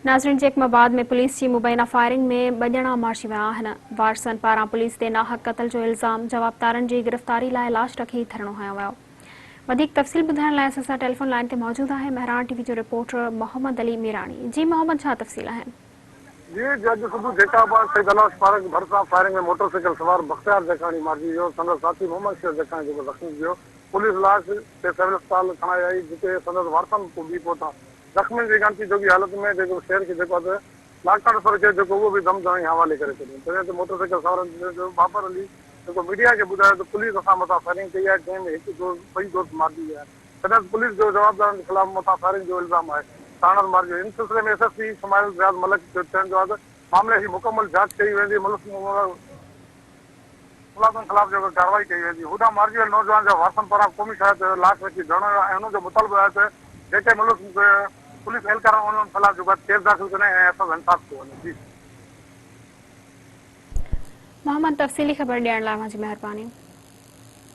ناظرين جيڪب آباد ۾ پوليس جي مبينا فائرنگ ۾ ٻه ڄڻا مارجي ويا آهن، وارثن پاران پوليس تي ناحق قتل جو الزام، جوابدارن جي گرفتاري لاء لاش رکي ڌرڻو هنيو ويو. وڌيڪ تفصيل ٻڌائڻ لاء اسان سان ٽيليفون لائين تي موجود آهي مهراڻ ٽي وي جو رپورٽر محمد علي ميراڻي. جي محمد ڇا تفصيل آهن؟ جي اڄ صبح جيڪب آباد سيد الهبخش پارڪ ڀرسان فائرنگ ۾ موٽر سائيڪل سوار بختيار جکاڻي مارجي ويو، سندس ساٿي محمد شير جکاڻي جيڪو زخمي ٿي ويو، پوليس لاش کي سول اسپتال کڻائي آئي جتي سندس وارثن پڄي پهتا. زخمين جي ڳڻتي جوڳي حالت ۾ جيڪو شهر کي جيڪو اڌ لاڳاپيل سر کي جيڪو اهو به دم ڌڻي حوالي ڪري ڇڏيو. جڏهن ته موٽر سائيڪل سوارن جو بابر علي جيڪو ميڊيا کي ٻڌايو ته پوليس اسان مٿان فائرنگ ڪئي آهي جنهن ۾ هڪ دوست ٻئي دوست مارجي ويا آهن جڏهن ته پوليس جو جوابدارن خلاف مٿان فائرنگ جو الزام آهي ساڻس مارجي ويو ان سلسلي ۾ S S P Shumail Riaz Malik جو چوڻ جو آهي ته معاملي جي مڪمل جاچ ڪئي ويندي ملوث ملازمن خلاف جيڪو ڪارروائي ڪئي ويندي. هوڏانهن مارجي ويل نوجوان جا وارثن پاران قومي شاهراهه تي لاش رکي ڌرڻو هنيو ۽ انهن جو مطالبو آهي ته جيڪي ملوث پوليس اهلڪار آهن انهن خلاف جيڪو آهي ڪيس داخل ڪري ۽ اسان سان انصاف ڪيو وڃي. جي. محمد تفصيلي خبر ڏيڻ لاء اوهان جي مهرباني.